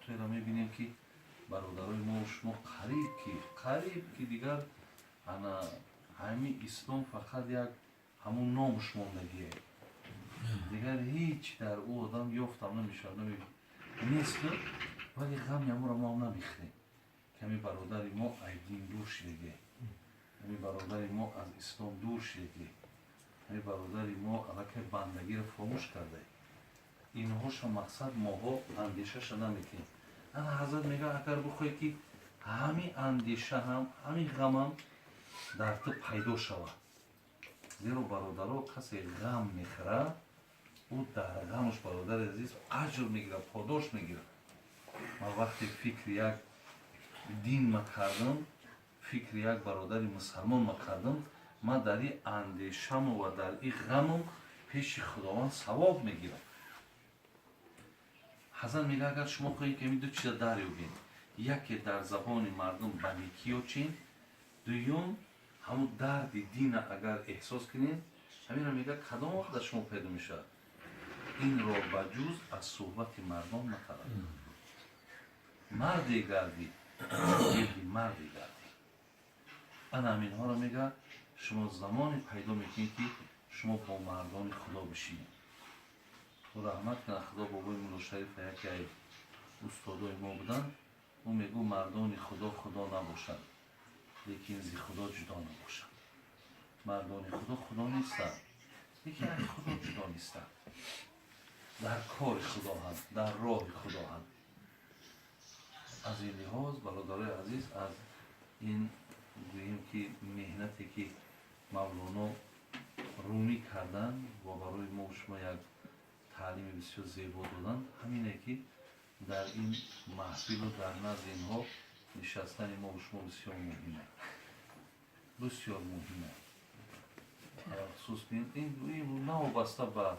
Ҳолатҳоеро мебинем, ки бародарои мо шумо қариб ки дигар ана ҳамин ислом фақат як ҳамун номуш мондагие, дигар ҳеҷ дар ӯ одам ёфтам намешавад, нест. Вале ғами амуро мо ҳам намехӯрем, ки ҳамин бародари мо аз дин дур шидагие, ҳамин бародари мо аз ислом дур шидагие, ҳамин бародари мо аллакай бандагиро фаромӯш кардае. Инҳоша мақсад моҳо андешаша намекунем. Ана ҳазрат мегӯяд, агар бихоҳед, ки ҳамин андеша ҳам, ҳамин ғамам дар ту пайдо шавад, зеро, бародаро, касе ғам мехӯрад, ӯ дар ғамаш, бародари азиз, аҷр мегирад, подош мегирад. Ман вақте фикри як дин ма кардам, фикри як бародари мусалмон ма кардам, ман дар ин андешаму ва дар ин ғамам пеши Худованд савоб мегирам. Ҳазрат мегӯяд, агар шумо хоҳед, ки ҳамин ду чиза дарёбед: яке, дар забони мардум ба некӣ ёчин, дуюм, ҳамун дарди дина агар эҳсос кунед. Ҳаминро мегӯяд, кадом вақт дар шумо пайдо мешавад? Инро ба ҷуз аз суҳбати мардон наталаб. Марде гардӣ, шогирди марде гардӣ. Ана ҳаминҳоро мегӯяд, шумо замоне пайдо мекунед, ки шумо бо мардони Худо бишинед. Раҳмат кунад Худо бобои Муллошарифа, яке аз устодои мо буданд. Ӯ мегӯ: «Мардони Худо худо набошанд, лекин зи Худо ҷудо набошанд». Мардони Худо худо нестанд, лекин аз Худо ҷудо нестанд, дар кори Худо ҳанд, дар роҳи Худо ҳанд. Аз ин лиҳоз, бародарои азиз, аз ин гӯем, ки меҳнате, ки Мавлоно Румӣ карданд ва барои мо шумо як таълими бисёр зебо доданд, ҳамине, ки дар ин маҳфилу дар назди инҳо нишастани мо шумо бисёр муҳиме, бисёр муҳиме. Хусус ин навобаста ба